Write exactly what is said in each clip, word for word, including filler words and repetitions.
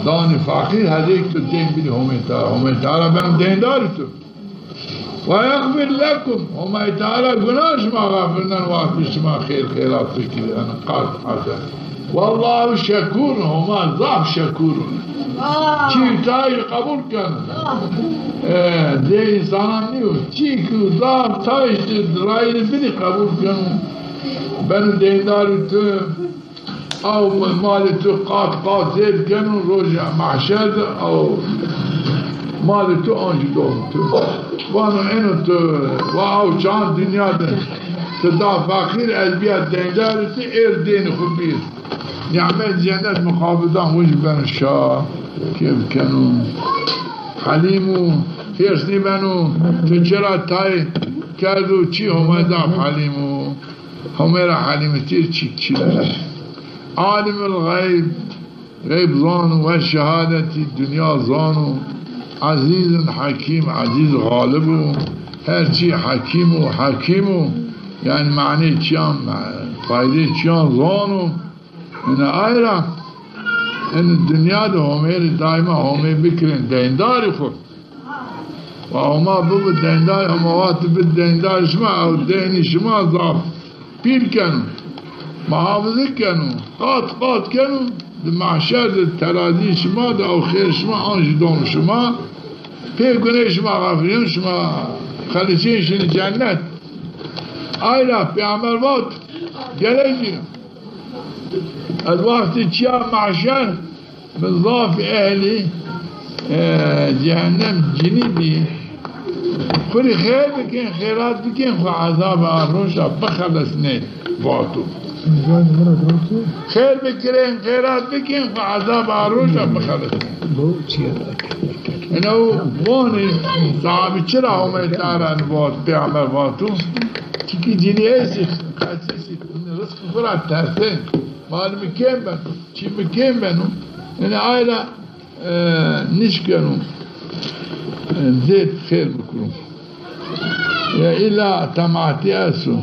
danî feqîr, hedêk tu deyn bidî Homê Teala. Homê Teala beno deyndarî tu. Ve yexfir lekum. Homay Teala gunah şima xafirnen, wextî şima xêr xêrat fikirî, yanî qard hesen. Wallahu şekur, Homa zaf şekur. Çî tay qebul ken. E, zê însanan nîyo. Çî ki zaf tay işte rayî bidî qebul ken. Beno deyndarî tu. Aw malê tu qat qat zêd keno, rojê mehşer de aw malê tu ancî dono tu. Vano eno tu, wa aw çand dinya de tu da feqîr, ez bîya deyndarî tu, êr deynê xwu bîr. Nîmet cennet muqabildan wi jî beno şa, kêf keno. Helîm o, hêrs nîbeno, tu çira tay kerdo çî Homay zaf helîm o. Homê ra helîmîtîr çî çî nîyo. Alimul xeyb, xeyb zano, we şehadetî, dinya zano. Ezîzun hekîm, ezîz xalib o. Her çî hekîm o, hekîm o. Yanî manê çîyan, faydê çîyan zano. Ina ay ra, in dinya de Homê rê daîma Homê bikirên deyndarî xwu. Wa Homa bibi deyndar, Homa wextî bi deyndar şima, ew deynî şima zaf pîl keno, muhafize keno, qat qat keno, di mehşer de terazî şima de ew xêr şima an jî dono şima, pê gunê şima xafirîn, şima xelisîn şin cennet. Ay ra Pêxember vat, gelejî ez wextî çîya mehşer, bi zaf ehlî, e, cehennem cinî bî. Xwu rê xêr bikên, xêrat bikên, xwu ezabê a roja bixelesnên, vato. Xêr bikirên, xêrat bikên, xwu ezabê a roja bixelesnên. Ina o vanê, sahabî çira Homay Teala vat, Pêxember vato? Çikî cinî estî, xesîsî, rizqî xwu ra tersên. Malê mi kêm beno, çî mi kêm beno. Ina ay ra, e, nişkeno, e, zêd xêr bikiro. Ya îlla tematî esto.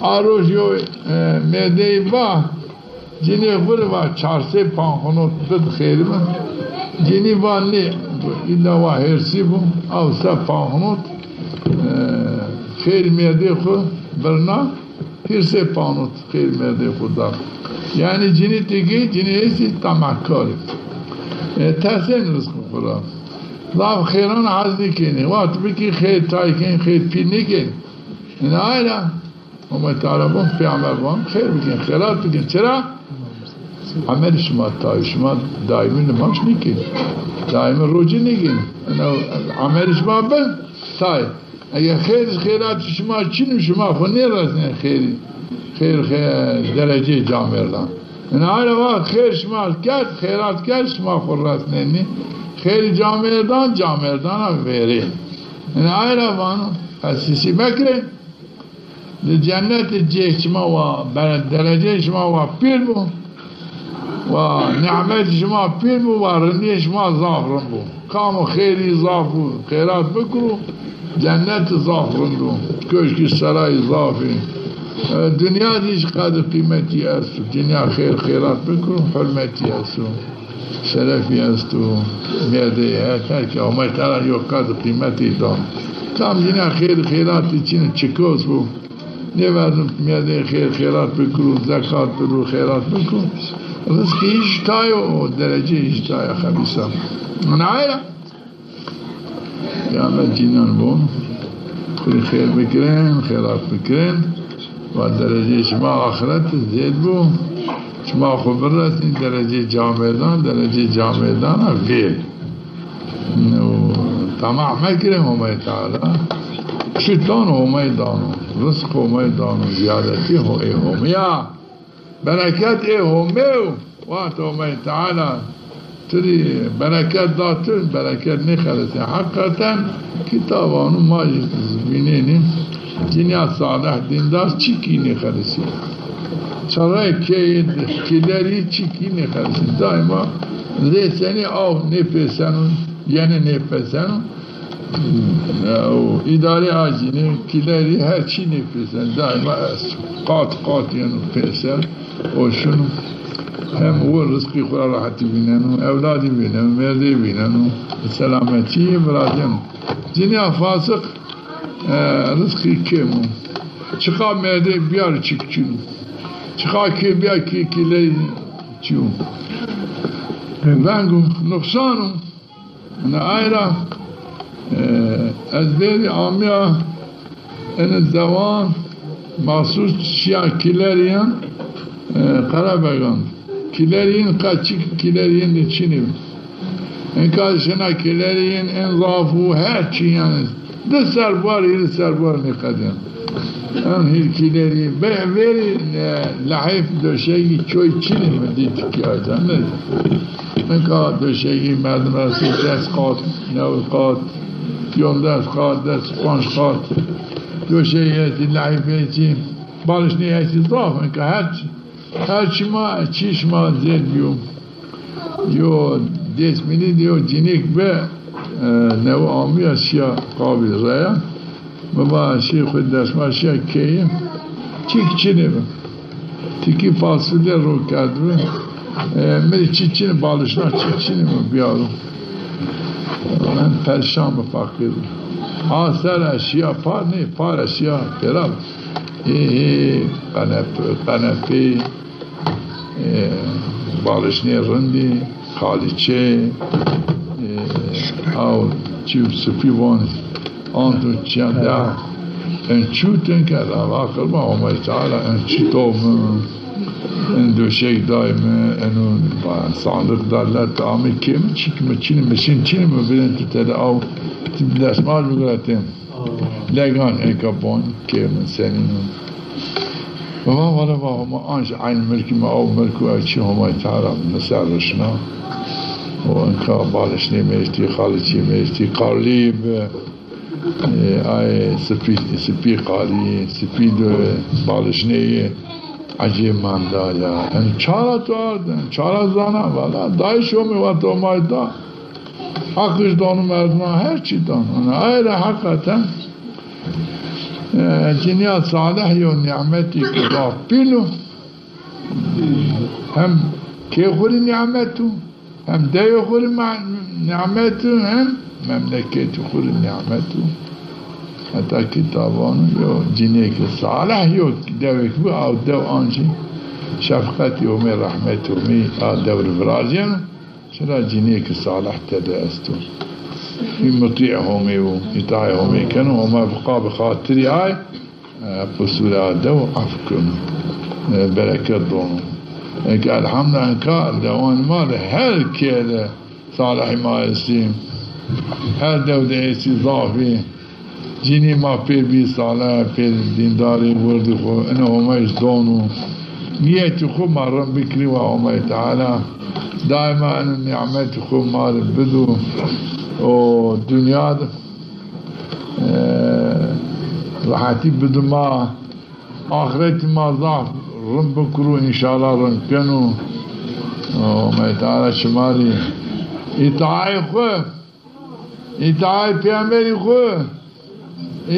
A roj yo, e, mêrdeyî va, cinî xwu rê va çar sey panknot bid xêrî mi. Cinî va nê, îlla wa hêrsî bo, aw se panknot, e, xêrî mêrdeyî xwu birna. Hîrsê pawnot xêr mêrdê xwu da. Yanî cinî têkê, cinî estî tamahkar î. E, tersên rizqê xwu ra. Zaf xêran hez nêkenê. Wext bikî xêr tay kên, xêr pîl nêkên. Ina ay ra Homay Teala von, Pêxember von, xêr bikên, xêrat bikên. Çira? Emelê şima tay, şima daîmî nimaj nêkên. Daîmî rocî nêkên. Ina emelê şima bin, tay. Eger xêr, xêrat şima çin o, şima xwu nêresnên xêrî, xêr, xê-, dereceyê camêrdan. Ina ay ra wext xêr şima kerd, xêrat kerd, şima xwu resnenî xêrî camêrdan, camêrdana verên. Ina ay ra vano, xesîsî mekirên. Di cennetî cêh şima wa, be-, dereceyê şima wa pîl bo. Wa nîmetî şima pîl bo, wa rindîyê şima zaf rind bo. Kamo xêrî zaf bo, xêrat bikiro, cennet zaf rind o. Koşkî serayî zaf î. E, dinya zî hîç qedr qîmetî esto. Dinya xêr, xêrat bikiro, hurmetî esto. Şerefî esto. Mêrdeyê her, her ke Homay Teala yo qedr qîmetî dano. Kam dinya xêr, xêratî çin o, çikos bo. Nêverdo mêrdeyê xêr, xêrat bikiro, zekat bido, xêrat bikiro. Rizqî hîç tay o, o dereceyê hîç tay a xebîsa. Nayra. Qîyamet cînan von, xwu rê xêr bikirên, xêrat bikirên, wa dereceyê şima axiret zêd bo, şima xwu biresnî dereceyê camêrdan, dereceyê camêrdana vêr. No, tamah mekirên Homay Teala. Çi dano Homay dano, rizq Homay dano, zîyadetî ho-, ê Homay ya. Bereket ê Homê yo, wext Homay Teala tu rê bereket da tu, bereket nêxelesê. Heqîqeten kîtaban û ma jî vînenî, cinîya salih dîndar çîkî nêxelesî. Çareyê keyî, kîlerî çîkî nêxelesî. Daîma zê senî aw nêpêseno, yenê nêpêseno. O îdarê a cinî, kîlerî her çî nêpêsen, daîma esto. Qat qat yeno pêser, o şino. Hem o rizqî xwu ra rehetî vîneno, ewladî vîneno, mêrdê vîneno, selametî virazeno. Cinîya fasiq, e, rizqî kêm o. Çiqa mêrdê bîyaro çik çin o. Çiqa kê bîya kê kîley çi yo. Veng o, nuqsan o. Ina ay ra, e, ez verî amîya ini dewan maxsus şîya kîlerîyan, e, Qerebegan. Kîlerîn qeçik kîlerîn de çinî. Inka şina kîlerîn en zaf û her çî yanî. Di serbar, hîrê serbar nêqedîyan. En hîrkîlerî be-, verî, e, lehîf döşegî çoy çinî mi dî tikî ayda, ne? Nika döşegî merdim estî des qat, new qat, pîyondes qat, des panc qat. Döşegî estî, lehîf estî, balişnê estî zaf, nika her çî, her çî ma, çî şima zêd bîyo. Yo dêsmînî de yo cinîk bi, e, newe amîya şîya qabî reya. Mi va şî xwu desma şîya keyî. Çîk çinî bi. Tikî fasulye ro kerdbi. E, mi rê çî çinî, balişna çîk çinî mi bîyaro. En perîşan bi feqîr. A ser e şîya par nê, par e şîya pêra. Ê, ê, qenep-, qenepî. E, balişnê rindî, kalîçe, e, aw çî sipî von, anto çîyan de. En çûtin ke la vaqir ma Homay Teala en çî to mi, en döşek day mi, eno sandiq da let amî kê mi çîk mi çinî mi şin çinî mi birin tu tede aw ti desmal biguretên. Legan eka bon kê mi senîn o. Baba, wala va Homa anc eyn milkî mi, aw milk û ew çî Homay Teala mi ser rişna. O inka balişnê mi estî, xalîçî mi estî, qalî bi, e, ay sipî, sipî qalî, sipî de balişnê yê ecêb menda ya. En çara tu ard, en çara zana, wala dayîş Homê wa to Homay da. Heqij dano merdiman, her çî dano. Ay ra heqeten, e, cinîya salih yo nîmetî ke zaf pîl o. Hem kê xwu rê nîmet o, hem dewê xwu rê ma-, nîmet o, hem memleketê xwu rê nîmet o. Heta kî tavan o, yo cinîyêkê salih yo dewêk bi, aw dew ancî şefqetê Homê, rehmetê Homê a dew rê virazîyeno. Çira cinîyêkê salih tede esto. Ê mutî Homê wo, îtaê Homê keno, Homa bi qa bi xatirî ay, e, qusûrê a dew ef keno. E, bereket dono. Eke elhamdulillah, enka dewanê ma de her kê de salihî ma estî. Her dew de estî zaf bî. Cinî ma pê bî salih, pê dîndarî, wirdî xwu, ino Homay zî dono. Nîyetî xwu ma rind bikirî wa Homay Teala daîma ino nîmetî xwu ma rê bido. O dinya de, e, rehetî bido ma, axiretî ma zaf rind bikiro, înşallah rind keno. O Homay Teala şima rê îtaê xwu, îtaê peyamberî xwu,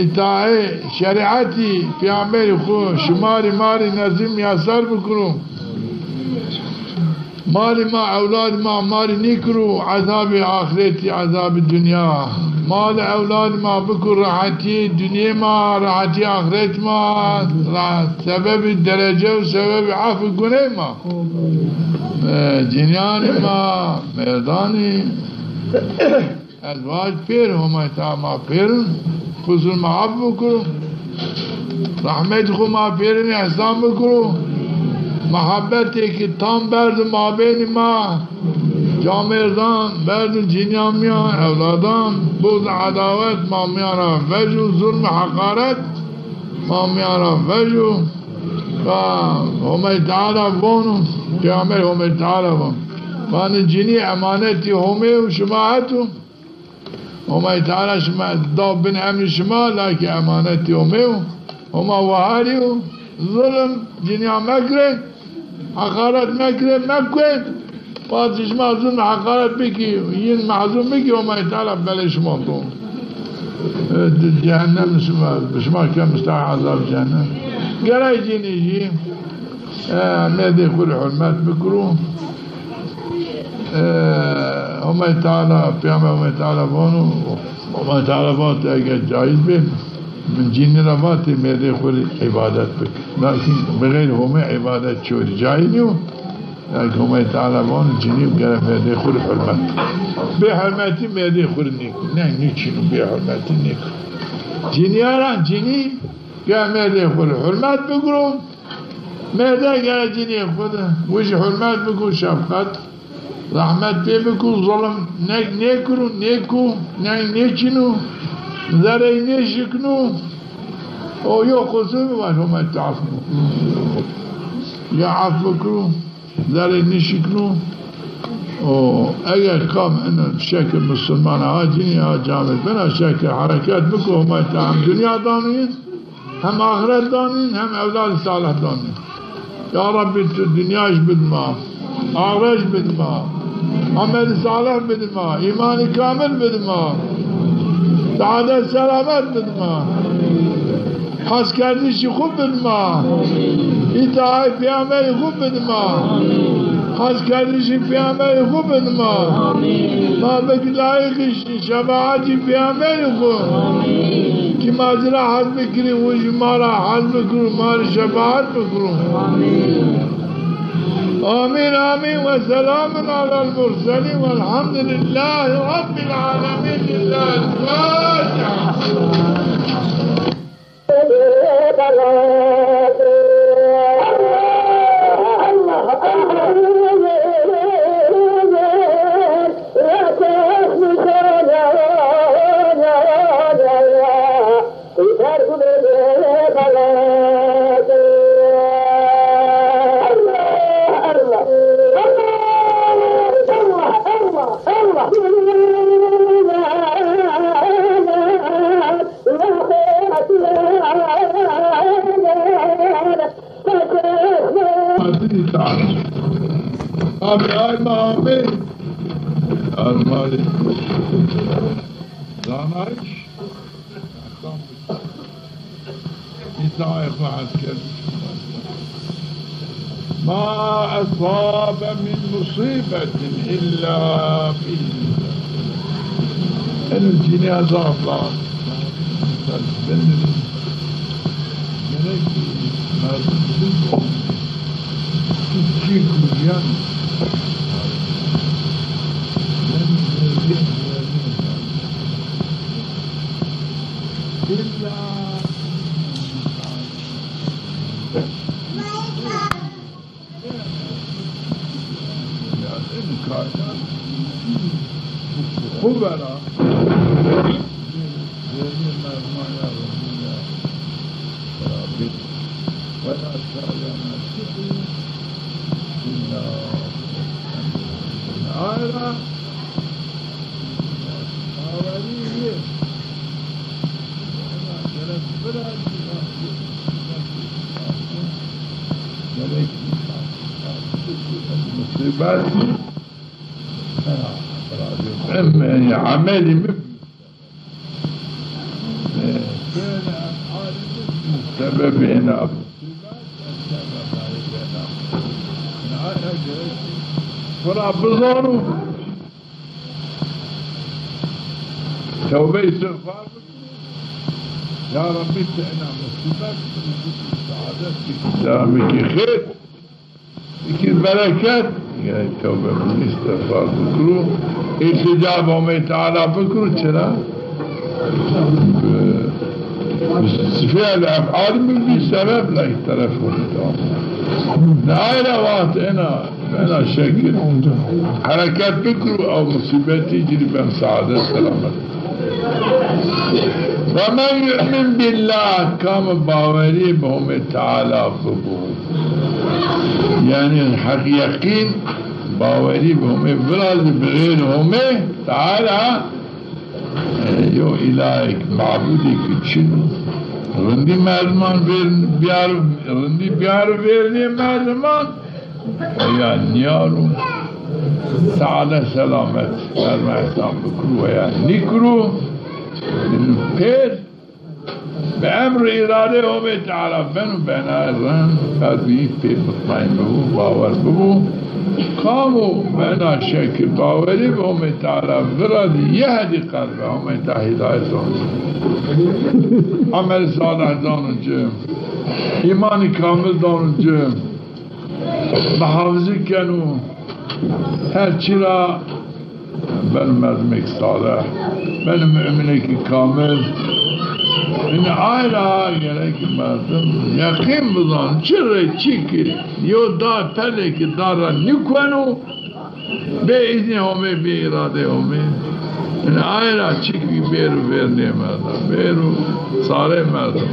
îtaê şerîetî peyamberî xwu şima rê ma rê nezî miyeser bikiro. Malê ma, ewladê ma ma rê nêkiro ezabê axiretî, ezabê dinya. Malê ewladê ma biko rehetîyê dinyê ma, rehetîyê axiretê ma, re-, sebebê derece û sebebê efê guney ma. E, cinîyanê ma, merdanê. Ez vaj pêr, Homay Teala ma pêrin, qusur ma af bikiro. Rehmetî xwu ma pêrin îhsan bikiro. Muhebbetêkê tam berdo mabênê ma. Camêrdan berdo cinîyan mîyan, ewladan, buxd, edawet ma mîyan ra vejo, zulm, heqaret ma mîyan ra vejo. Va Homay Teala vono, Peyamber Homay Teala vono. Vanê cinî emanetê Homê yo, şima het o. Homay Teala şima da bin emrê şima, lakî emanetê Homê yo. Homa waharî yo. Zulm cinîya mekirê, heqaret mekirê, mekuê. Wextê şima zulm heqaret bikî, yin mehzun bikî, Homay Teala belê şima do. E, di cehennem şima, şima ke mustahîq ezab cehennem. Gerek cinî jî E, mêrdê xwu rê hurmet bikiro. E, Homay Teala, Peyamber Homay Teala vano, Homay Teala vano, eger caiz bê, min cinî ra vatê mêrdê xwu rê îbadet bik. Lakin bi xeyrê Homay îbadet çorî caiz nîyo. Lakin Homay Teala vano cinî gere mêrdê xwu rê hurmet. Bêhurmetî mêrdê xwu rê nêko. Neng nêçîno, bêhurmetî nêko. Cinîya ra cinî gere mêrdê xwu rê hurmet bikiro. Mêrde gere cinîyê xwu de wij hurmet biko, şefqet, rehmet pê biko, zulm ne-, nêkiro, nêko, ne-, nêçîno, zerey nêşikno, o yo qusur bi vaj, Homay tu ef biko. Ya ef bikiro, zerey nêşikno. O eger kam ina şekil musulman ha cinî ha camî bina şekil hereket biko, Homay tu hem dinya dano yin, hem axiret danîn, hem ewlad salih danîn. Ya Rabbî, tu dinya jî bid ma, axiret jî bid ma, amel salih bid ma, îmanî kamil bid ma, saadet selamet bid ma, hezkerdişî xwu bid ma, îtaayê peyamberî xwu bid ma, hezkerdişî peyamberî xwu bid ma, ma bik layiqî şefaetî peyamberî xwu. Kî ma ci ra hez bikirî, wi jî ma ra hez bikiro, ma rê şefaet bikiro. Amîn, amîn. Ve selamun alel murselîn velhamdulîllahî rabbil alemîn. Lillahil Fatiha. Abi, ay ma abi. Armali. Zanayış. İtaat ve asker. Ma esabe min musibetin illa fi. Henüz cini azaplar. Ben dedim, gerek ki lazım değil. Türkçe kuruyan. Ben verdim, verdim. İlla Xu vera. Zerrî merdiman ya Rabbî ya. Rabbî. Wela şayana şikî. Ayra. Bawerî yê. Ena gerek vira. Gerek musîbet. Em, yanî, emelî mi sebebê ena. Vira bizano. Tewbe îstîxfar bikir. Ya Rabbî, ti ena musîbet, saadet, selamekî xêr, ikî bereket. Yanî tewbe bikir, îstîxfar bikir û îltîca bi Homê Teala bikir. Çira? Bi sifêl ef'al mi bî sebeb la teref. Tamam. Ne ayra waxt ena Bena şekil hereket bikir û ew musîbetî ci rê ben saadet, selamet. Ve men yu'min billah, kam bawerî bi Homê Teala bibo. Yanî heq yeqîn bawerî bi Homê virazî, bi xêr Homê Teala E, yo îlahêk, mabûdêk çin o. Rindî merdiman vêr-, biyar, rindî biyar vêrnê merdiman, ya nîyaro, saadet selamet, merdiman îhsan bikiro ya nîkiro, pêr, Bi emr û îradeyê Homê Teala beno, bena rind, qelbî pê mutmaîn bibo, bawer bibo. Kam o bena şekî bawerî bi Homê Teala viradî, yehdî qelbe, Homê Teala hîdayet dano ci. Emel salih dano ci. Îmanî kamil dano ci. Mihafizî keno. Her çî ra beno merdimêk salih, beno muminêkî kamil. Yanî ay ra gerek merdim yeqîn bizano, çi rê çî ki yo da pelê ki da ra nîkueno, bê îznê Homê, bê îradeyê Homê. Yanî ay ra çîk bêro vernê merdim, bêro sarê merdim.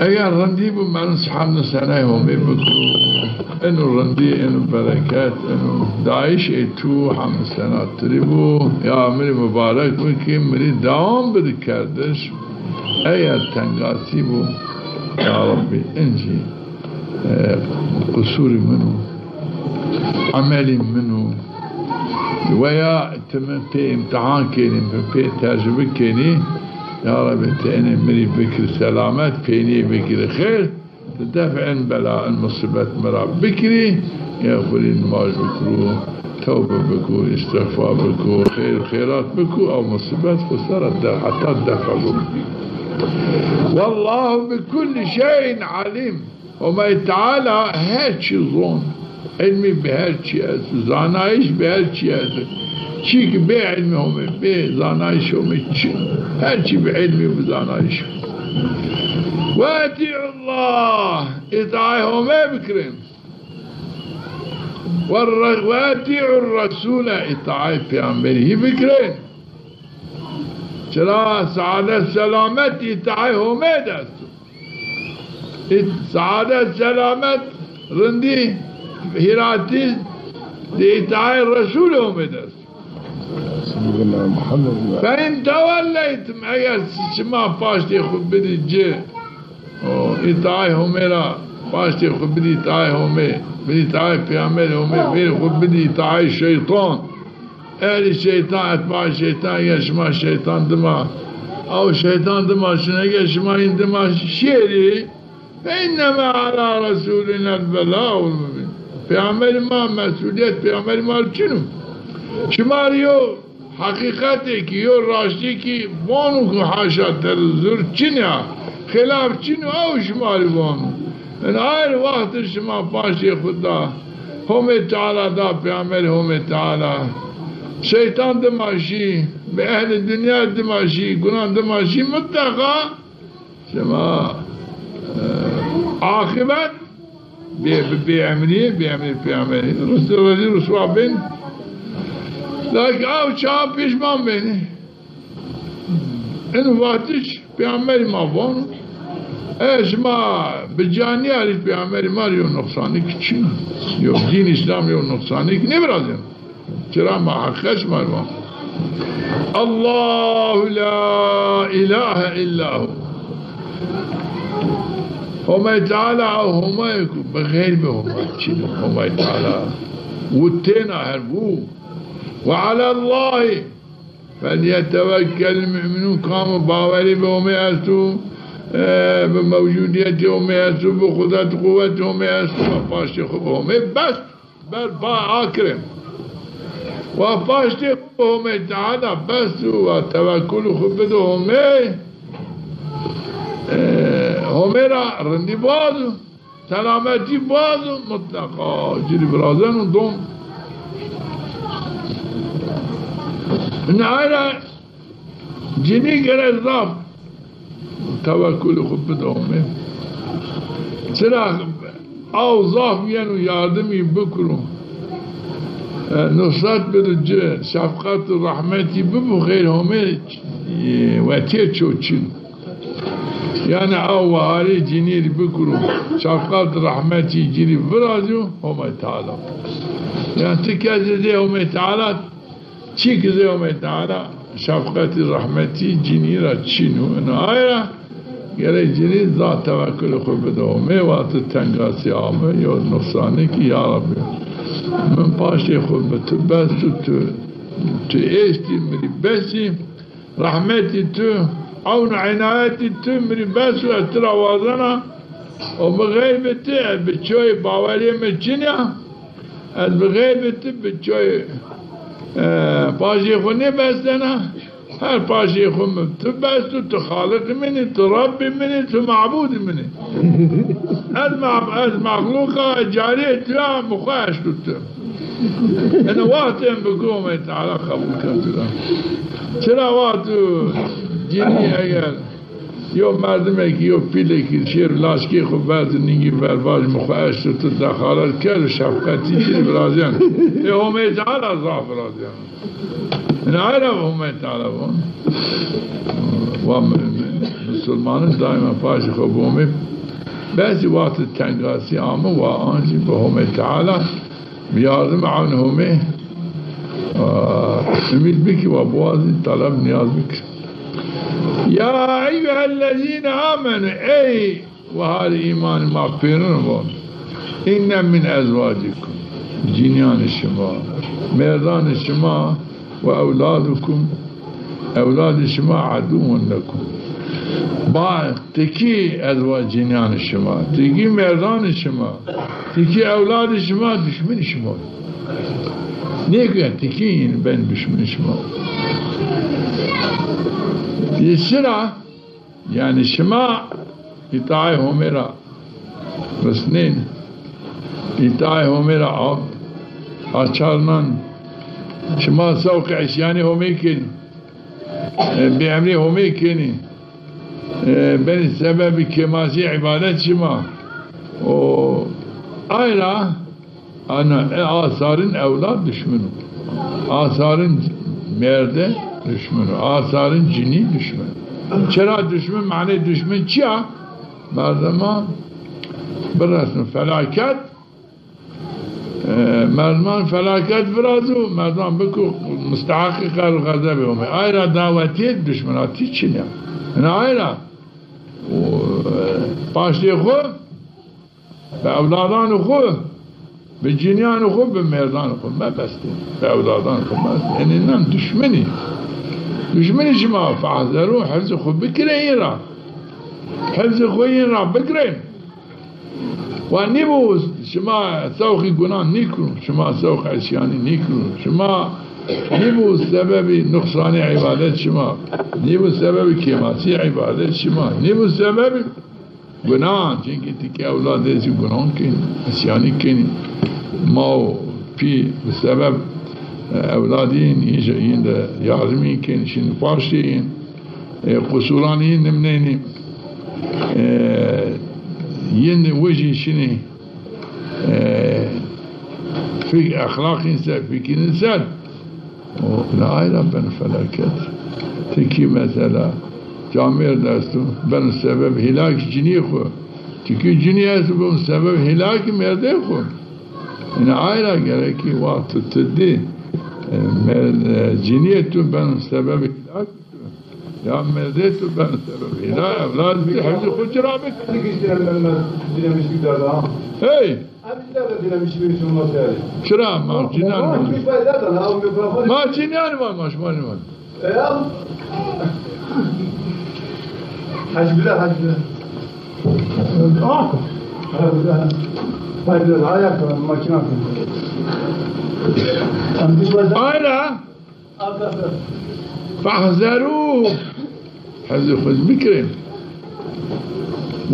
Eger rindî bo, merdim hemd û senay Homê bikiro. Eno rindî, eno bereket, eno dayîş ê tu hemd û sena tu rê bo. Ya mi rê mubarek bo ki mi rê dewam bidi kerdiş. Eger tengasî bo, ya Rebbî, incî, e, qusûrî min o, emelî min o, weya ti mi pê îmtîhan kenî, mi pê tecrube kenî, ya Rebbî, ti enê mi rê bikirî selamet, peynîyê bikirî xêr, ti def in bela, in musîbet mi ra bikirî, ya xwu rê nimaj bikiro, tewbe biko, îstixfar biko, xeyr û xeyrat biko, ew musîbet xwu ser ra de-, heta defa biko. Wallahu bi kulli şeyin alim. Homay Teala her çî zon. Îlmî bi her çî esto, zanayîş bi her çî esto. Çî ki bê îlmî Homê, bê zanayîş Homê çin o. Her çî bi îlmî, bi zanayîş. Ve etî'ullah, îtaê Homê bikirin. Ve re-, ve etî'ur resûle, îtaê peyamberî bikirin. Çira saadet selamet îtaê Homê de esto. Ît-, saadet, selamet, rindî, hîratî di îtaê Resûlê Homê de est. Seyyidina Muhammed ve Fe in tewelleytum, eger şima paştê xwu bidî ci, o, îtaê Homê ra, paştê xwu bidî îtaê Homê, bidî îtaê Peyamberê Homê, verî xwu bidî îtaê şeytan. Ehlî şeytan, etbaê şeytan, eger şima şeytan dima, ew şeytan dima şin, eger şima în dima şêrî, fe innema ala resûlinel belâgul mubîn. Peyamberî ma, mesûlîyet peyamberî ma çin o. Şima rê yo heqîqetêkî, yo raştîkî vano ku haşa tezûr çin a, xîlaf çin o, ew şima rê vano. Yanî ayrî wextî şima paştê xwu da Homê Teala da, peyamberî Homê Teala. Şeytan dima şî, bi ehlî dinya dima şî, gunan dima şî, mutleqa şima, e, aqîbet bê, bi bêemrî, bêemrî peyamberî, rus-, rezîl ruswa bên. Lakin ew çax pişman bênî. Eno wextîş peyamberî ma vano, eger şima bi ca nîyarî, peyamberî ma rê yo nuqsanêk çin o. Yo dîn Îslam yo nuqsanêk nêvirazeno. Çira ma heqîqet şima rê vano. Allahu la ilahe illa hu. Homay Teala o Homay ku bi xeyrî bi Homay çin o. Homay Teala wutêna her wu. Ve alallahi felyetevekkelil mu'minûn, kam o bawerî bi Homê esto, e, bi mewcûdîyetê Homê esto, bi qudret quwetê Homê esto, wa paştê xwu bi Homê best, ber pa akirê. Wa paştê xwu bi Homê Teala best û wa tewekkulê xwu bido Homê, e, Homê ra rindî baz o. Selametî baz o, mutleqa ci rê virazeno dom. Ina ay ra cinî gere zaf tewekkulê xwu bido Homê. Çira aw zaf yeno yardimî bikiro. E, nusret bido ci, şefqet û rehmetî bibo, xeyr Homê, e, wetîye ço çin. Yanî aw weharî cinî rê bikiro, şefqet rehmetî ci rê virazîyo Homay Teala. Yanî ti kesî zê Homay Teala, çîk zê Homay Teala şefqetî rehmetî cinî ra çin o. Ina ay ra gerek cinî zaf tewekkulê xwu bido Homê, wextê tengasî ame, yo nuqsanêkî, ya Rebbî, min paştê xwu bi tu best û tu, tu estî, mi rê besî. Rehmetî tu, Ewn û înayetî tu mi rê bes û ez tu ra wazena. Û bi xeybê tu, ez bi çoyê baweriyê mi çin ya. Ez bi xeybê tu bi çoyê, e, paşê xwu nêbestena. Her paşê xwu mi tu best û tu Xaliqî min î, tu Rebbî min î, tu Mabûdî min î. Ez ma-, ez mexlûqa carîyê tu ya, mi xwu eşt û tu. Ene wextê mi bi ku Homê Teala qebûl kerd tu ra. Çira wa tu cinî eger yo merdimekî, yo pîlekî şêr laşkê xwu berd û nîngî ver vaj mi xwu eşt û tu dexalet kerd û şefqetî ci rê virazîyen. Ê Homê Teala zaf virazîyen. Ina ay ra Homê Teala von. Wa mi-, mi-, misilmanin daîma paşê xwu bi Homê, besî wextê tengasî ame wa ancî bi Homê Teala bi yardim ewn Homê, a, umîd bikî wa biwazî, teleb nîyaz bikî. Ya eyyuhellezîne amenû, ey weharê îmanî ma pêrin von. Înne min ezwacikum, cinîyanê şima, merdanê şima, we ewladikum, ewladê şima, edûwun lekum. Ba, tikî ezwa cinîyanê şima, tikî merdanê şima, tikî ewladê şima duşminê şima. Nêkû ya tikî yin ben duşminê şima. Yê çira, yanî şima îtaê Homê ra risnên, îtaê Homê ra a-, açarnan, şima sewqê îsyanê Homê kenî, e, bêemrê Homê kenî, e, benî sebebê kêmasî îbadet şima. O ay ra Ana, e, a sarin ewlad duşmin o. A sarin merde duşmin o. A sarin cinî duşmin o. Çira duşmin, manê duşmin çi ya? Merdima biresno felaket, e, merdiman felaket virazo, merdiman biko musteheqî qehr û xezebê Homê. Ay ra dawetîyê duşminatî çin ya. Ina ay ra, o, e, paştê xwu Bi ewladanê xwu, bi cinîyanê xwu, bi merdanê xwu mebestê. Bi ewladanê xwu mebestê. Enê nan duşminî. Duşminî şima fehzerû, hifzê xwu bikirê yin ra. Hifzê xwu yin ra bikirê. Wa nîbo şima sewqî gunan nîkirû, şima sewq îsyanî nîkirû, şima nîbo sebebî nuqsanê îbadet şima, nîbo sebebî kêmasî îbadet şima, nîbo sebebî Gunan, çunkî ti kî ewladê zî gunan kenî, îsyanî kenî. Ma û pî bi sebeb, e, ewladî yin, yin, yin de yardimî kenî, şinî paştê yin. E, qusuranî yin nimnenî. E, yin wijî şinî, e, fik-, exlaqîn ser, fikirîn ser. O, ina ay ra beno felaket. Ti kî mesela camêrd esto, beno sebeb hîlak cinî xwu. Ti kî cinî esto, beno sebeb hîlak mêrdê xwu. Ina ay ra gerekî wexto ti dî, e, mer-, e, cinîyê tu beno sebeb hîlak tu. Ya mêrdê tu beno sebeb hîlak, ewlad tu hifzê xwu ci ra bik. Hey! Çira ma cinîyan ma? Ma cinîyan ma, ma şima nîvan. Hacı bile, hacı bile. Hacı bile, ayak makina. Ayla. Fahzerû. Hezî xwu zî bikirên.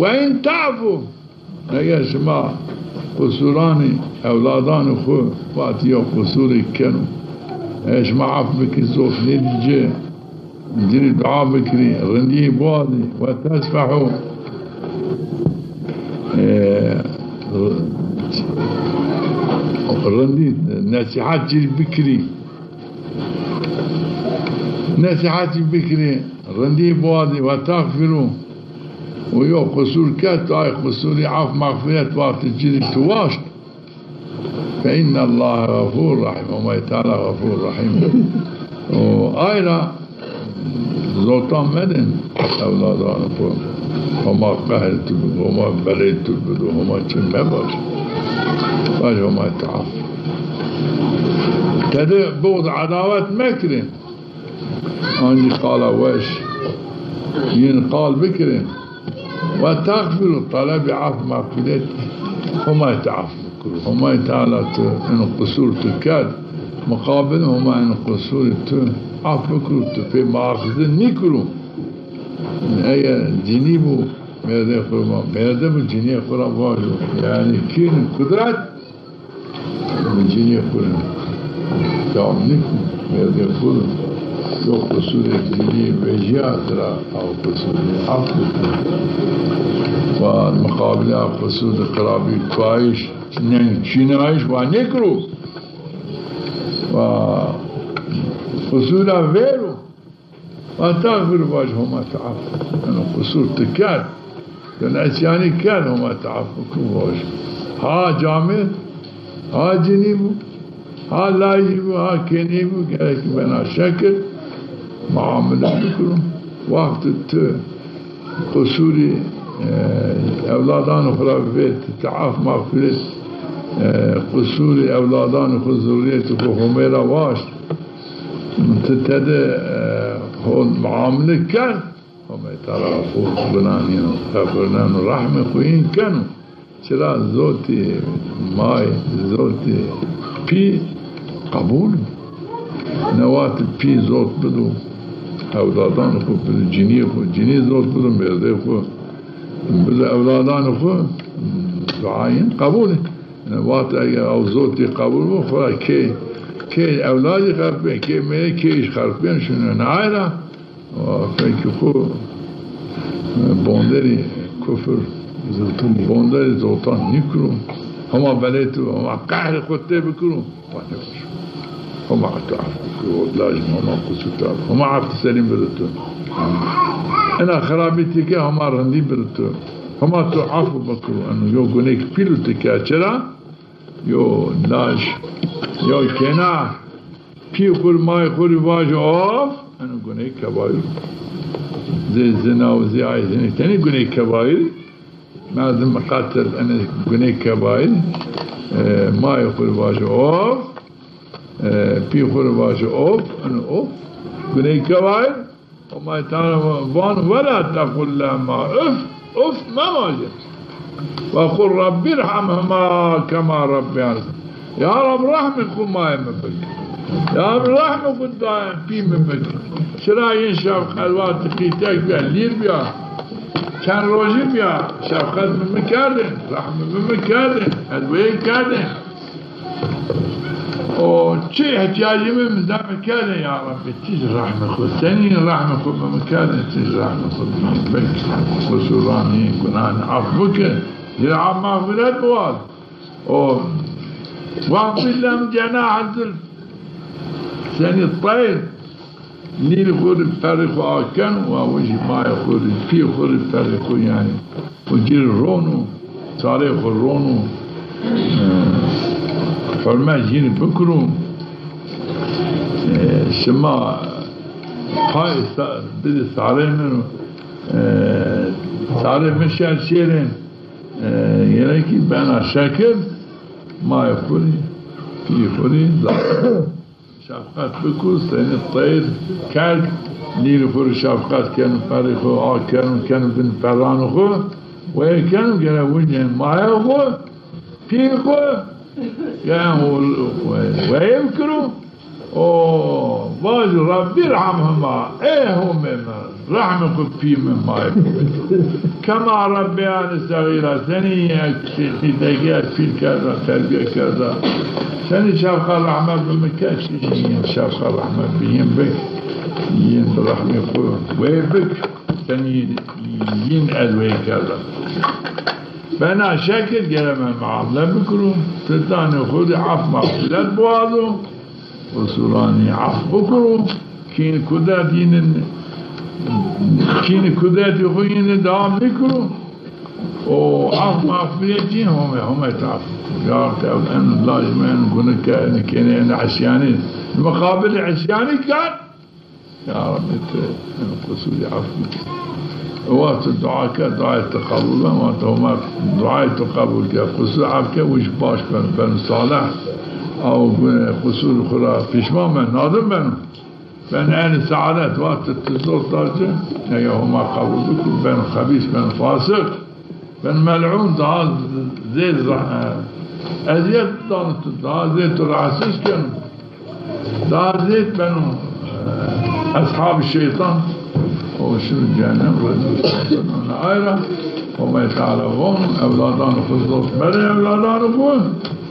Ve in ta'fu. Eger şima qusuranî ewladanê xwu, wextî yew qusurêk keno, eger şima ef bikirî, zof nêdî ci, ci rê dua bikirî, rindîyê biwazî, ve tesfehû, e, rindî, nesîhet ci rê bikirî, Nesîhetî bikirî, rindî biwazî, ve texfirû, û yew qusur kerd, tu ay qusurî ef mexfîret wextî ci rê tu waşt. Fe innallahe xefûr rehîm. Homay Teala xefûr rehîm. Û ay ra zotan medin ewladanê xwu. Homa qehrê tu bido, Homa belê tu bido, Homa çi mebaş. Vaj Homay Teala. Tede buxd, edawet mekirê. Ancî qala weş, Yin qal bikirên. Ve tagfiru, talebî af mexfîret, Homay tu af bikiro. Homay Teala tu in qusur tu kerd, muqabil Homa in qusurî tu af bikiro, tu pê muaxize nîkiro. Eger cinî bû, mêrdê xwu ra, mêrde bû, cinîyê xwu ra vajo. Yanî kîn kudret, cinîyê xwu ra. Dewam nîkû, mêrdê xwu ra. Yo qusurê cinî vejîya tira, ew qusurî af bikû. Wa muqabilê ew qusur de xirabî, kuayîş, neng çînayîş wa nêkiro. Wa qusura vêro. Ve tagfir, vaj Homa tu af. Yanî qusur tu kerd. Yanî îsyanî kerd, Homa tu af bikû, vaj. Ha camêrd, ha cinî bû, ha lajî bû, ha kênî bû, gerek bena şekir muamele bikiro. Wextê tu qusurî, e, ewladanê xwu ra vê, tu, tu af mexfîret, e, qusurî ewladanê xwu, zurrîyetê xwu Homê ra waşt. Ti tede, e, hol muamele kerd, Homay Teala xwu binanîno, xefirneno, rehmê xwu yin keno. Çira zotî may, zotî pî qebul o. Ne wextî pî zot bido ewladanê xwu, bido cinîyê xwu, cinî zot bido mêrdê xwu, bido ewladanê xwu, dua yin qebul ê. Yanî wextê eger ew zotî qebul bo, xwura kê, kê ewladî xerp bê, kê mêrê, kê îş xerp bê, şino nayra, fekê xwu bonderî kufir, bonderî zotan nîkiro. Homa belê tu, Homa qehrê xwu tê bikiro. Homa tu af bikiro, lajim Homa qusur tu af. Homa af tu serîn bido tu. Ena xirabî ti ke, Homa rindî bido tu. Homa tu af bikiro. Eno yo gunêk pîl tu ke, çira? Yo laj, yo kêna, pî xwu rê, may xwu rê vajo of, eno guney kebaîr. Zê zina û zê ay zinî tenê guney kebaîr. Merdim qetil, eno guney kebaîr. E, may xwu rê vajo of, e, pî xwu rê vajo of, eno of. Guney kebaîr. Homay Teala vano, "Ve la tequl lehuma uf", uf mevaje. "Ve qul Rabbirhamhuma kema rabbeyani." Ya Rab, rehmê xwu mayê mi bik. Ya Rab, rehmê xwu dayê pî mi bik. Çira yin şefqet, wextê qîtek bîya, lîr bîya, çend rojî bîya, şefqet bi mi kerdên, rehmê bi mi kerdên, ez weyê kerdên. O çi îhtîyacî mi, mi deme kerdên ya Rebbî, ti zî rehmê xwu, senî rehmê xwu bi mi kerdên, ti zî rehmê xwu bi mi bik, qusuranî, gunanî af bike, zî af mexfîret biwaz. O wexfid lehum cenahe zul, senî teyr, lîrê xwu rê perê xwu akeno, wa wijî mayê xwu rê, pîyê xwu rê perê xwu, yanî, û ci rê rono, sarê xwu rono, e, hurmet jî rê bikiro. E, şima pay sa-, bidê sarê min, e, sarê min şer şêrên, e, gerek bena şekir, mayê xwu rê, pîyê xwu rê, şefqet bikû, senî teyr, kelg, lîrê xwu rê şefqet keno, perê xwu akeno, keno bin peranê xwu, weye keno, gere wijên mayê xwu, pîyê xwu, gere weye bikiro, o vajo, "Rebbîrhamhuma", ê Homê mi, rehmê xwu pî mi, mayê mi bik. "Kema rebbeyani seğîra", senî yek qîtekî ez pîl kerda, terbîye kerda. Senî şefqet rehmet bi mi kerd, ti jî yin şefqet rehmet bi yin bik. Yin bi rehmê xwu wê bik. Senî yin ez wê kerda. Bena şekir gere me muamele bikiro. Ti danê xwu rê af mexfîret biwazo. Qusuranî af bikiro, kîn kudret yînin, kîn kudretî xwu yînin dewam nîkiro. O af mexfîret yîn Homê, Homê tu af bikiro. Ya Reb, en laj mi, en gune ke, en kêne, en îsyanî. Muqabilê îsyanî kerd. Ya Reb, tu en qusurî af bikir. Wexto dua ke, duayê tu qebul ben, wexto Homa duayê tu qebul ke, qusur af ke, wij baş ben, ben salih. Aw gune qusur xwu ra pîşman ben, nadim beno. Ben ehlî seadet, wextê tu zor ta ci, eger Homa qebul bikir, ben xebîs, ben fasiq, ben mel'ûn, daha zêd ra-, e, ezîyet dano tu, daha zêd tu rahatsiz keno. Daha zêd beno, e, eshabî şeytan. O şino cehennem, rezîl şeytan. Ayra Homay Teala vono, ewladanê xwu zor merê ewladanê xwu,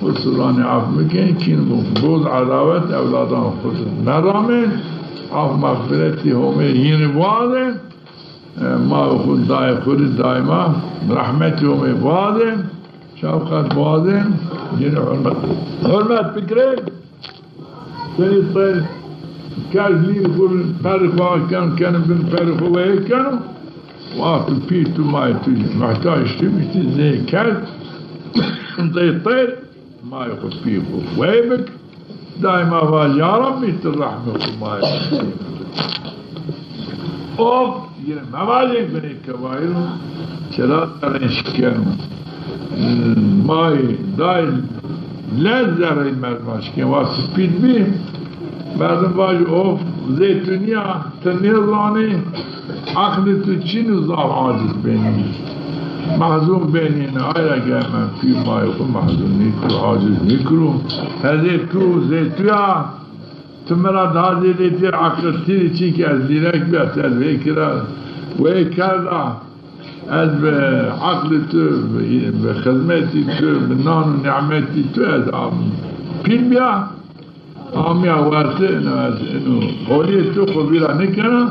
û silanê af mikin, kîn, bûx, bûx, edawet ewladanê xwu meramên, af mexfiretî Homê yînî biwazên, e, ma xwu, dayê xwu rî daîma rehmetî Homê biwazên, şefqet biwazên, yînî hurmet, hurmet bikirên. Senî teyr, kerd lîr xwu, perrî xwu keno, keno bin perrî xwu weyê keno. Wexto pî tu mayê tu muhtac tu bî, ti zey kerd, zey teyr, mayê xwu pî xwu wey bik. Daîma vaj, ya Rabbî, ti rehmê xwu mayê xwu pî bik. Of, yine mevajê gunê kebaîr o, çira zerrên şikeno. Mayê, dayê, lez zerrê merdiman şikeno. Wa spît bî, merdim vajî, of, zey tu nîya, ti nêzanî, eqlê tu çin o, zaf aciz benî. Mehzûn benî, ayra germen pî mayê xwu mehzûn nêkiro, aciz nêkiro. Hezê tu, zey tu ya, tu mi ra daha zêdêtir eqil tîrî, çimkî ez zîrek bîya, ez wê kira, wê kerda, ez bi eqlê tu, bi, bi xizmetî tu, bi nan û nîmetî tu ez am-, pîl bîya, amîya werte, ino ez, ino qolîyê tu xwu vîra nêkena,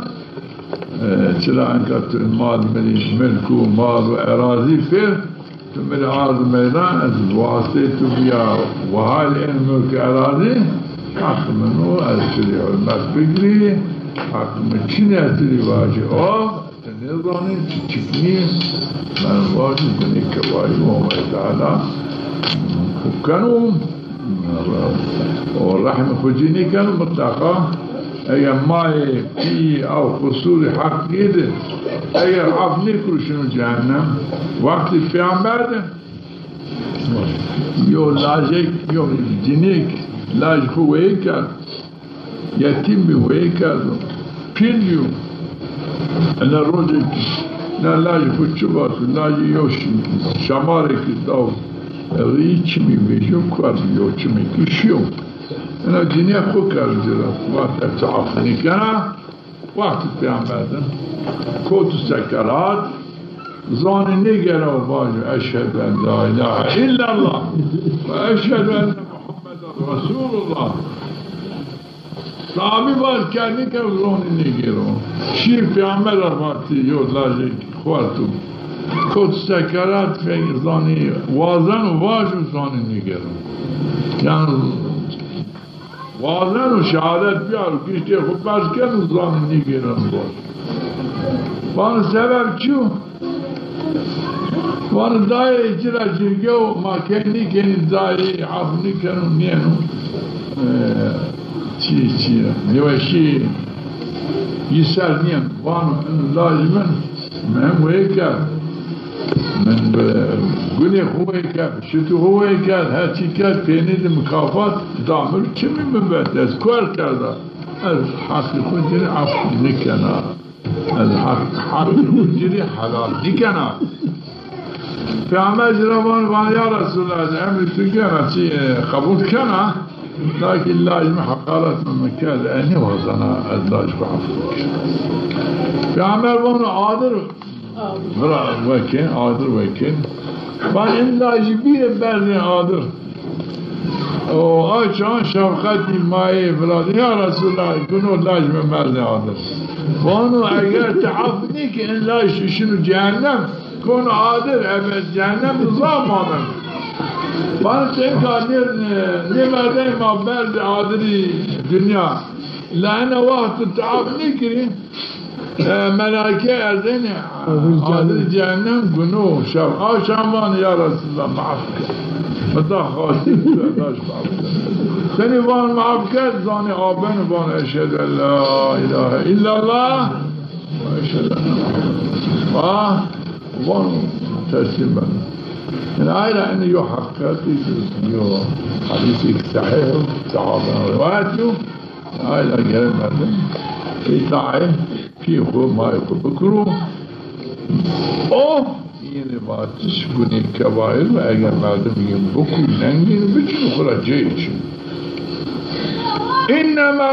e, çira enka tu mal, milî, milk û mal û erazî pêr, tu mi rê ard meydan, ez bi wasiteyê tu bîya wahayî ên milk erazî, heq min o, ez tu rê hurmet bigirî, heq mi çin o, ez tu rê vajî, o, ti nêzanî, ti çik nî, ben vajî, gunê kebaîr o, Homay Teala xwu keno, o rehmê xwu ci nêkeno, mutleqa eger mayê, pîyî ew qusûrî heqî de, eger af nêkiro şino cehennem. Wextê peyamber de yo lajek, yo cinêk lajê xwu weyê kerd, yetîm bî, weyê kerdo, pîl bîyo. Ena rojêk na lajê xwu çi vato, lajê yo ş-, şamarekî daw rî, çimî vejîyo, kuer bî, yo çimêkî şîyo. Ena cinîya xwu kerd ci ra, vato ez tu af nêkena. Wextê peyamber de koto sekerat, zanî nêgêro vajo, "Eşhedü en la îlahe îllallah ve eşhedü enne Muhammeden Resûlullah." Sahabî vaj, kerd nêkerd, zanî nêgêro. Şî peyamber ra vatî, yo lajek xwerto. Kot sekerat, fek zanî wazeno vajo, zanî nêgêro. Yanî wazeno şehadet bîyaro, giştê xwu berz keno, zanî nêgêreno vajo. Vano sebeb çi yo? Vano dayê ci ra cirge o, ma key nêkenî, dayê af nêkeno, nêyeno. E, çi, çi, nêweşî yi ser nîyeno. Vano ino lajê min, mi hem weyê kerd. Min bi gunê xwu weyê kerd, şitî xwu weyê kerd, her çî kerd, peynî de mikafat da mi, çimî min vet, ez kuer kerda. Ez heqê xwu ci rê af nêkena. Ez heq-, heqê xwu ci rê helal nêkena. Peyamber ci ra van, van, ya Resulallah, ez emrê tu gena, çi, e, qebul kena. Lakin lajê mi heqaret mi, mi kerd, e, nêwazena ez lajê xwu af bikim. Peyamber vano, adir vira wekên, adir wekên. Van, in lajî bîrê berzên adir. O, a çan şefqetî mayê virazî, ya Resulallah, guno lajê mi merzên adir. Vano, eger ti af nêkî, in laj şino cehennem, kono adir, ebed cehennem de zaf maneno. Vano, ti inka nê, nê merdemî ma berzê adirî dinya. La ena wext ti af nêkirî, e, melaîke erzenê adirî cehennem, guno, şef. A çan vano, ya Resulallah, mi af ke. Mi da xasî tu, ez laj xwu af ke. Senî vano mi af ke, zanî a beno, vano eşhedü en la îlahe îllallah. Maşallah. Ah, van teslîm ben. Yanî ayra ini yo heqîqetî, yo hedîsêk sehîh o, sahaben rîwayet yo. Ayla gere merdim îtaê pîyê xwu, mayê xwu bikiro. O yînî vatiş gunê kebaîr ve eger merdim yîn bikû, nengîn, bikî xwu ra ceyê çin. Înnema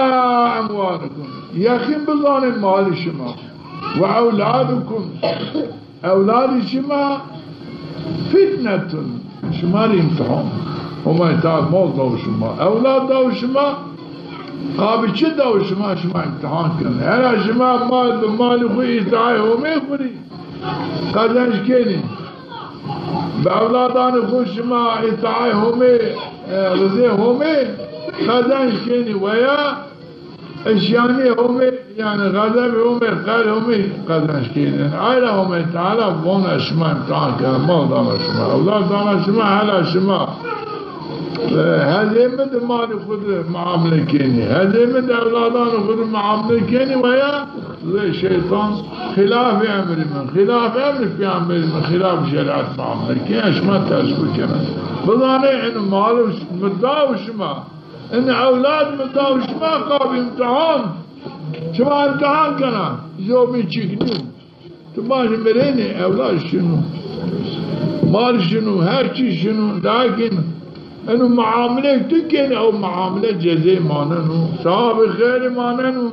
emwalukum. Yeqîn bizanê malî şima. Ve ewladukum. Ewladî şima fitnetun, şima rê îmtîhan. Homay Teala mal daw şima, ewlad daw şima, qabî çi daw şima, şima îmtîhan kenê. Hela şima mal, bi malî xwu îtaê Homê xwu rê qezenc kenê. Bi ewladanê xwu şima îtaê Homê, e, rizê Homê qezenc kenê weya Eşyanî Homê, yanî xezebê Homê, qehrê Homê qezenc kenî. Ayra Homê Teala vona şima îmtîhan kena, mal dana şima, ewlad dana şima, hela şima, e, hezê mi di malî xwu di muamele kenî. Hezê mi di ewladanê xwu di muamele kenî weya zê şeytan xîlafê emrî mi, xîlafê emrî peyamberî mi, xîlafê şerîet muamele kenî. Şima ters xwu kena. Bizanê eno malî mi daw şima. Eno ewlad mi daw şima qabî îmtîhan. Şima îmtîhan kena. Zobî çîk nîyo. Tu vajî mirenê, ewlad şino. Mal şino, her çî şino. Lakin eno muamele tu kenî, ew muamele cezê maneno. Sewabê xeyrî maneno.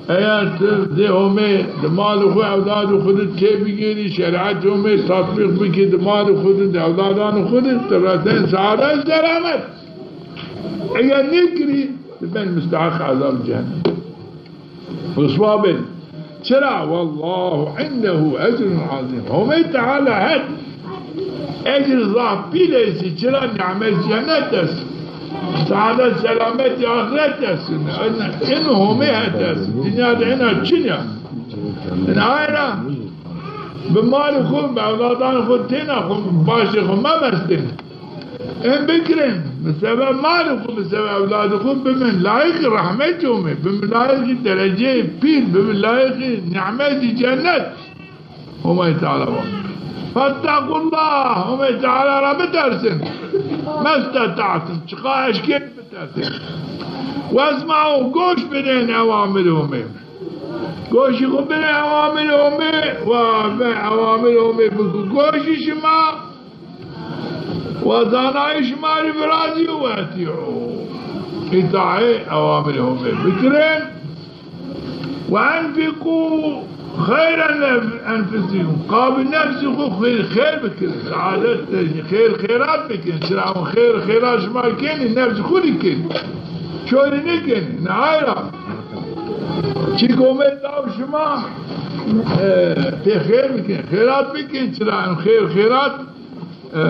Eger ti zê Homê di malê xwu, ewladê xwu di têbigêrî, şerîetê Homê tatbîq bikî di malê xwu di, di ewladanê xwu di, ti resên seadet, selamet. Eger nêkirî, ti benî musteheq ezab cehennem. Riswa benî. Çira? Wallahu indehu ecrun azîm. Homê Teala het ecr zaf pîl estî. Çira? Nîmet cennet est. Seadet selametî axiret est. Eno, eno Homê het est. Dinya de ena çin ya. Ena ayra bi malê xwu, bi ewladanê xwu têna xwu, başê xwu memestên. Ên bikirên, bi sebeb malê xwu, bi sebeb ewladê xwu bibin layiqî rehmetê Homê, bibin layiqî dereceyê pîl, bibin layiqî nîmetî cennet. Homay Teala va: Fettequllah, Homay Teala ra bitersên. Mestete'tum, çiqa eşkên bitersên. Wesme'u, goş bidên ewamirê Homê. Goşî xwu bidên ewamirê Homê, wa ve ewamirê Homê biku goşî şima. Wa zanayê şima rê virazîyo, we etî'û. Îtaê ewamirê Homê bikirên. Ve enfîqû xeyren li enfusîkum. Qabî nefsî xwu xêr, xêr bikirên. Seadet de xêr, xêrat bikirên. Çira hûn xêr, xêrat şima kenî, nefsî xwu rê kenî. Çorî nêkenî. Ne ayra. Çîk Homê daw şima, e, pê xêr bikirên. Xêrat bikirên. Çira hûn xêr, xêrat E,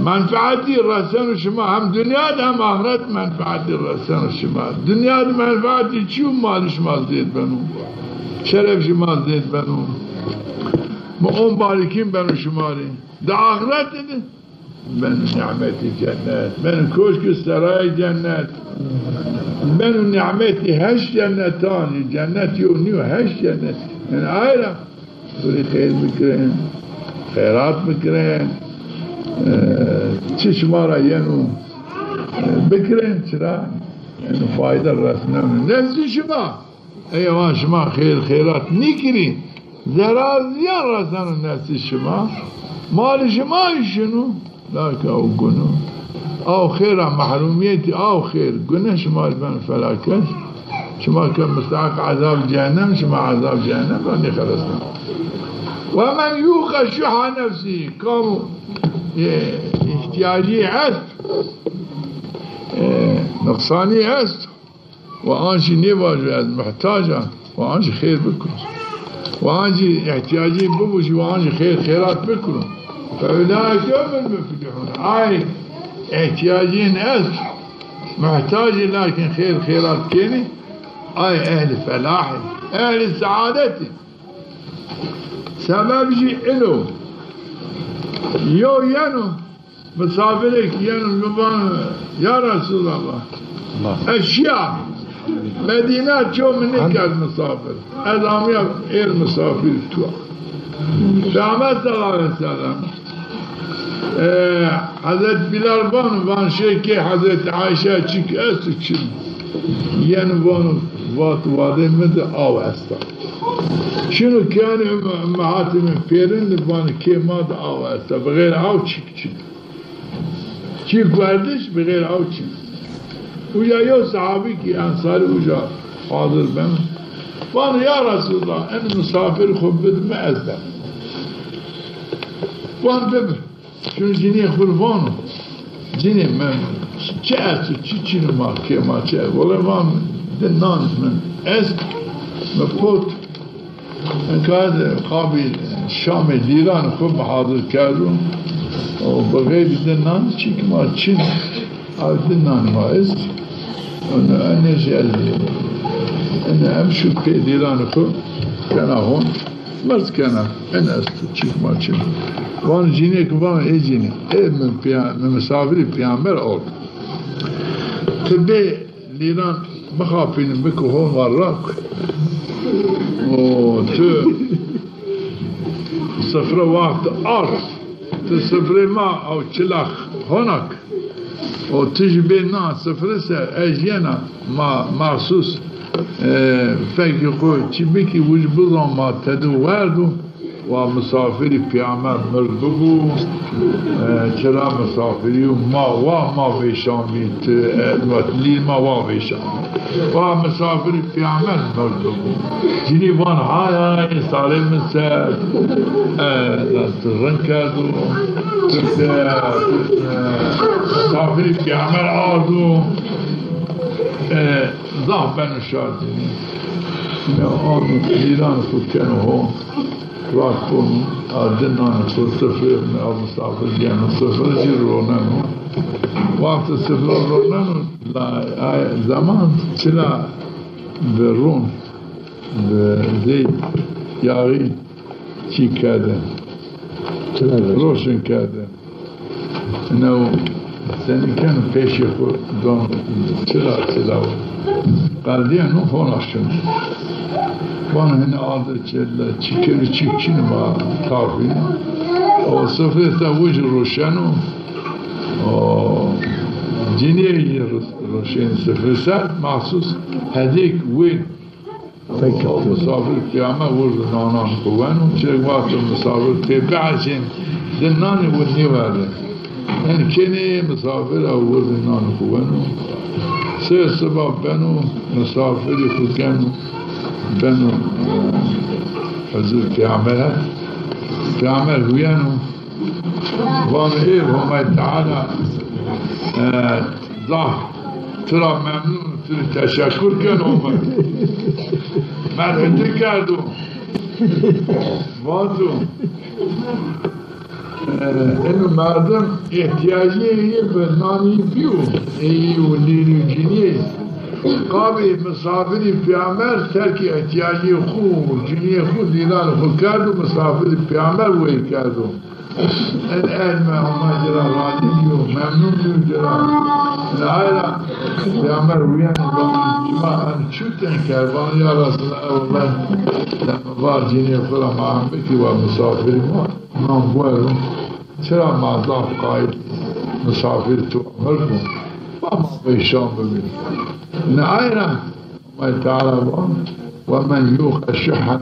menfeetî reseno şima, hem dinya de hem axiret menfeetî reseno şima. Dinya de menfeetî çi yo? Malî şima zêd beno. Şeref şima zêd beno. Muqom barikîn beno şima rê. Di axiretî de beno nîmetî cennet. Beno koşkî serayê cennet. Beno nîmetî heşt cennetan. Cennet yew nîyo, heşt cennet. Yanî ayra. Xwu rê xeyr bikirên, xeyrat bikirên, e, çi şima ra yeno, e, bikirên, çira? Eno fayde resneno. Nefsî şima, eger şima xeyr, xeyrat nîkirî, zerar zîyan resneno nefsî şima. Malî şima şino. Lake ew gune. Aw xêra mehrûmîyetî, aw xêr, gune şima rê beno felaket. Şima ke musteheq ezab cehennem, şima ezab cehennem ra nêxelesneno. Ve men yuqe şuhha nefsî, kam, e, îhtîyacî est, e, nuqsanî est, Wa an jî nêvajo ez muhtac a, wa an jî xêr bikiro. Wa an jî îhtîyacî bibo jî, wa an jî xêr, xêrat bikiro. Fe ulaike humul muflihun. Ay îhtîyacîn est, muhtac î, lakin xêr, xêrat kenî, ay ehlî felah î, ehlî seadet î. Sebeb jî ino. Yo yeno, Misafirêk yeno, mi vano, ya Resulallah, ez şiya Medîne, ço mi nêkerd misafir. Ez amîya êr misafir tu. Peyxamber sallallahu aleyhi ve sellem, e, Hezret Bilal vano, van şê kê Hezret Ayşe çik esto çin. Yeno vano, vat, wadê mi de aw esta. Şino kêanê ummehatê mi pêrin de, vano kê ma de aw esta. Bi xêr aw çîk çin. Çîk werdiş, bi xêr aw çîk. Uca yew sehabî kî ensarî uca hazir beno. Vano, ya Resulallah, en misafir xo bid mi, ez dem. Van bibi. Şino cinîyê xwu rê vano, cinî, mi çi esto, çi çin o, ma kê ma çi? Wele van, di nan mi est, mi pot. Enka de qabî şamê lîranê xwu mi hazir kerdo. O bi xeyrî di nan çîk ma çin. Ew di nan ma est. Ene, ene jî ez, ene em şû pê lîranê xwu kena hon. Merz kena, en esto, çîk ma çin. Van cinîyê ki van, ê cinî, ê mi piya-, mi misafirî peyamber ord. Ti bê lîran bixapîni, biki hon wa rak. O tu sifre waxt ard. Ti sifrê ma ew çila honak. O ti jî bê na sifre ser, ez yena ma maxsus, e, fekî xo çi bikî, wij bizon ma tedi werdo, wa misafirî peyamber mird bibo, e, çira misafirî yo ma wa ma vêşan bî, ti, e, lî ma wa vêşan bî. Wa misafirî peyamber mird bibo. Cinî van, hay hay, salê mi ser, e, tu rind kerdo, tu, e, tu, e, misafirî peyamber ardo, e, zaf beno şar cinî. Ya, ano lîran xwu keno ho, rak kono, a di nanê xwu sifrê, a misafir geno, sifre jî roneno. Wextê sifre roneno, la, a zeman çila bi ron, bi zey, yaxî çî kerde. Çila roşn. Roşn kerde. New senî keno, pêşê xwu don çila çila. Qeldîyeno, hona şino. Vano hini adir çêla, çî kerî çîk çin o, ma tafî. O sifrê ser wij roşeno. O cinîyê jî ro-, roşên sifrê ser, maxsus hedêk wê. Peki. Misafir peyamber wirdi nanan xwu weno, çi wexto misafir pê biecên di nanî wi nêwerdê. En kenê misafir a wirdi nanî xwu weno. Sey siba beno, misafirî xwu geno, beno, e, huzur peyamber. Peyamber huyeno. Vano, ê Homay Teala, e, zaf tira memnun, tu rê teşekur keno, Homay. Merheti kerdo. Vato, e, eno merdim îhtîyacê yê bi nanî bîyo, ê yî û lîrî û cinîyê. Qabî misafirî peyamber terkî îhtîyacê xwu, cinîyê xwu, lîranê xwu kerdo, misafirî peyamber wey kerdo. En, en me Homa ci ra razî bîyo, memnun bîyo ci ra. Nihayra Peyxamber wîyeno, vano, şima en çû ten kerd? Vano, ya Resulallah, ewla, va cinîyê xwu ra ma en bikî, wa misafirî ma, nan guero. Çira ma zaf qayîl misafir tu emir bo? Va ma veyşan bibî. Nihayra Allahu Teala vano, "Ve men yuqe şuhhe